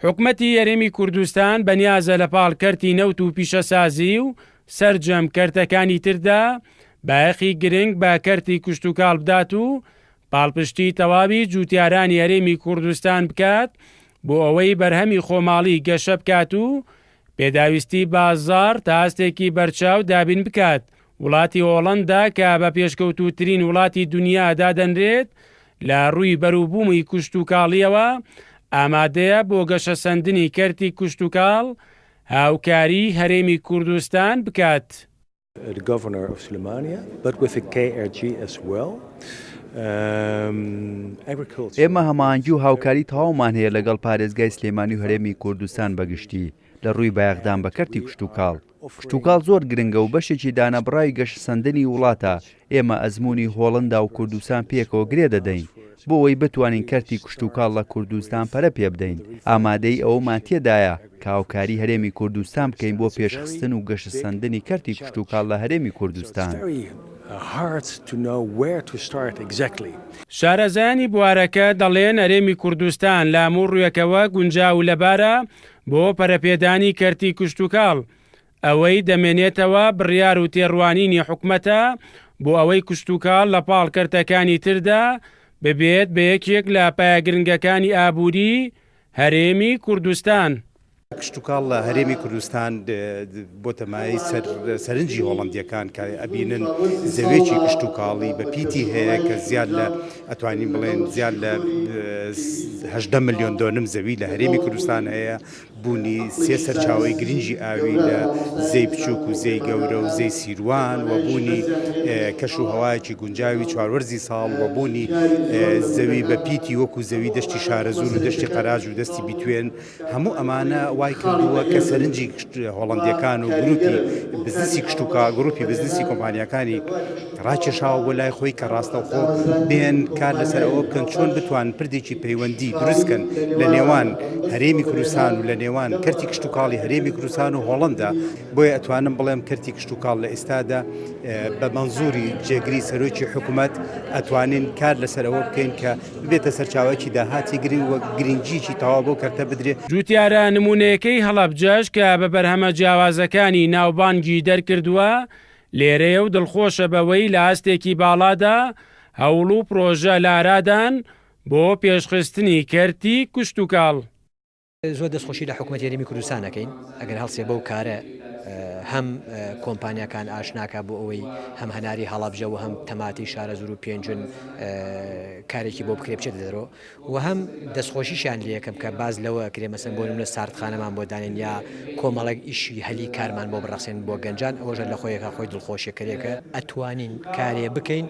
حکومەتی هەرێمی کوردستان بەنیازە لە پاڵ کەرتی نەوت و پیشەسازی و سەرجەم کەرتەکانی تردا بایەخی گرنگ بە کەرتی کشتوکاڵ بدات و پاڵپشتی تەواوی جوتیارانی هەرێمی کوردستان بکات بۆ ئەوەی بەرهەمی خۆماڵی گەشە بکات و پێداویستی بازاڕ تا ئاستێکی بەرچاو دابین بکات. وڵاتی هۆڵەندا کە بە پێشکەوتووترین وڵاتی دونیا دادەنرێت لە ڕووی بەروبوومی کشتوکاڵییەوە ئامادەیە بۆ گەشەسەندنی کەرتی کشتوکاڵ هاوکاری هەرێمی کوردستان بکات. The governor of Sulemania, but with the KRG as well. Agriculture. ئێمە هەماهەنگی و هاوکاری تەواومان هەیە لەگەڵ پارێزگای سلێمانی و هەرێمی کوردستان بە گشتی لە ڕووی بایەخدان بە کەرتی کشتوکاڵ. کشتوکاڵ زۆر گرنگە و بەشێکی دانەبڕاوی گەشەسەندنی وڵاتە، ئێمە ئەزموونی هۆڵندا و کوردستان پێکەوە گرێ دەدەین بۆ ئەوەی بتوانین کەرتی کشتوکاڵ لە کوردستان پەرە پێ بدەین، ئامادەیی ئەوەمان تێدایە کە هاوکاری هەرێمی کوردستان بکەین بۆ پێشخستن و گەشەسەندنی کەرتی کشتوکاڵ لە هەرێمی کوردستان. شارەزایانی بوارەکە دەڵێن هەرێمی کوردستان لە هەموو ڕوویەکەوە گونجاو و لەبارە بۆ پەرەپێدانی کەرتی کشتوکاڵ، ئەوەی دەمێنێتەوە بڕیار و تێڕوانینی حکومەتە بۆ ئەوەی کشتوکاڵ لە پاڵ کەرتەکانی تردا ببێت بە یەکێک لە پایە گرنگەکانی ئابووری هەرێمی کوردستان. کشتوکاڵ لە هەرێمی کوردستان بۆتە مایەی سەرنجی هۆڵەندییەکان کە ئەبینن زەویەکی کشتوکاڵی بە پیتی هەیە کە زیاد لە ئەتوانین بڵێن زیاد لە 18 ملیۆن دۆنم زەوی لە هەرێمی کوردستان هەیە بوونی سێ سەرچاوەی گرنگی ئاوی لە زێی بچووک و زێی گەورە و زێی سیروان و بوونی کەش و هەوایەکی گونجاوی چواروەرزی ساڵ و بوونی زەوی بە پیتی وەکو زەوی دەشتی شارەزوور و دەشتی قەراج و دەستی بیتوێن هەموو ئەمانە وای کردووە کە سەرنجی هۆڵەندیەکان و گروپی بزنسی کشتوکا گروپی بزنسی کۆمپانیاکانی ڕاکێشاوە بۆ لای خۆی کە ڕاستەوخۆ بێن کار لەسەر ئەوە بکەن چۆن بتوان پردێکی پەیوەندی دروستکەن لە نێوان هەرێمی کوردستان و لە نێوان کەرتی کشتوکاڵی هەرێمی کوردستان و هۆڵندا بۆیە ئەتوانم بڵێم کەرتی کشتوکاڵ لە ئێستادا بە مەنزوری جێگری سەرۆکی حکوومەت ئەتوانین کار لەسەر ئەوە بکەین کە ببێتە سەرچاوەیەکی داهاتی گرنگ و گرنگییەکی تەواو بەو کەرتە بدرێت. جوتیارە نموونەیەکەی هەڵەبجەش کە بە بەرهەمە جیاوازەکانی ناوبانگی دەرکردووە، لێرەیە و دڵخۆشە بەوەی لە ئاستێکی باڵادا هەوڵ و پرۆژە لە ئارادان بۆ پێشخستنی کەرتی کشتوکاڵ. زۆر دەستخۆشی لە حکومەتی هەرێمی کوردستان ئەکەین ئەگەر هەڵسێ بەو کارە هەم کۆمپانیاکان ئاشناکە بۆ ئەوەی هەم هەناری هەڵەبجە و هەم تەماتی شارەزوور و پێنجون کارێکی بۆ بکرێ بچێتە دەرەوە و هەم دەستخۆشیشیان لەکەم کە باز لەوە کرێ مەسەن بۆ نمونە ساردخانەمان بۆ دانێن یا کۆمەڵێک ئیشی هەلی کارمان بۆ بڕەخسێن بۆ گەنجان ئەوەشە لە خۆیەکە خۆی دڵخۆشیەکەرێکە ئەتوانین کارێ بکەین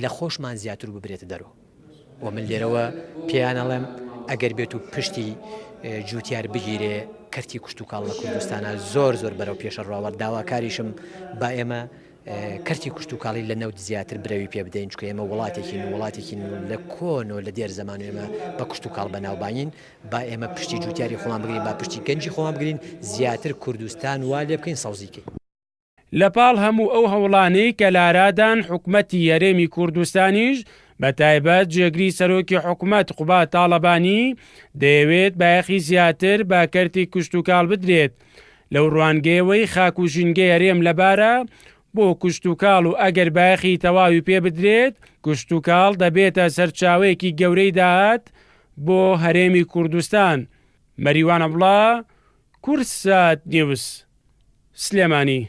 لە خۆشمان زیاتر ببرێتە دەرەوە. و من لێرەوە پێیان ئەڵێم ئەگەر بێت و پشتی جوتیار بگیرێ کەرتی کوشتتوکاڵ لە کوردستانە زۆر زۆر بەرەو پێشە ڕاوە داواکاریشم با ئێمە کەرتی کوشتتوکاڵی لە نەوت زیاتر برەوی پێ بدەین چکە ئێمە وڵاتێکین وڵاتێکین لە کۆن و لە دێر زەمان ئێمە بە کوشتتوکاڵ بەناوبانین با ئێمە پشتی جوتیاری خۆمان بگرین با پشتی گەنجی خۆمان بگرین زیاتر کوردستان وا لێ بکەین سەوزیکەین. لە پاڵ هەموو ئەو هەوڵانەی کە لارادان حکومەتی هەرێمی کوردستانیش بە تایبەت جێگری سەرۆکی حکومەت قوباد تاڵەبانی دەیەوێت بایەخی زیاتر بە کەرتی کشتوکاڵ بدرێت لەو ڕوانگەیەوەی خاک و ژینگەی هەرێم لەبارە بۆ کشتوکاڵ و ئەگەر بایەخی تەواوی پێ بدرێت کشتوکاڵ دەبێتە سەرچاوەیەکی گەورەی داهات بۆ هەرێمی کوردستان. مەریوان عەبدوڵا، کوردسات نیوز. سلێمانی.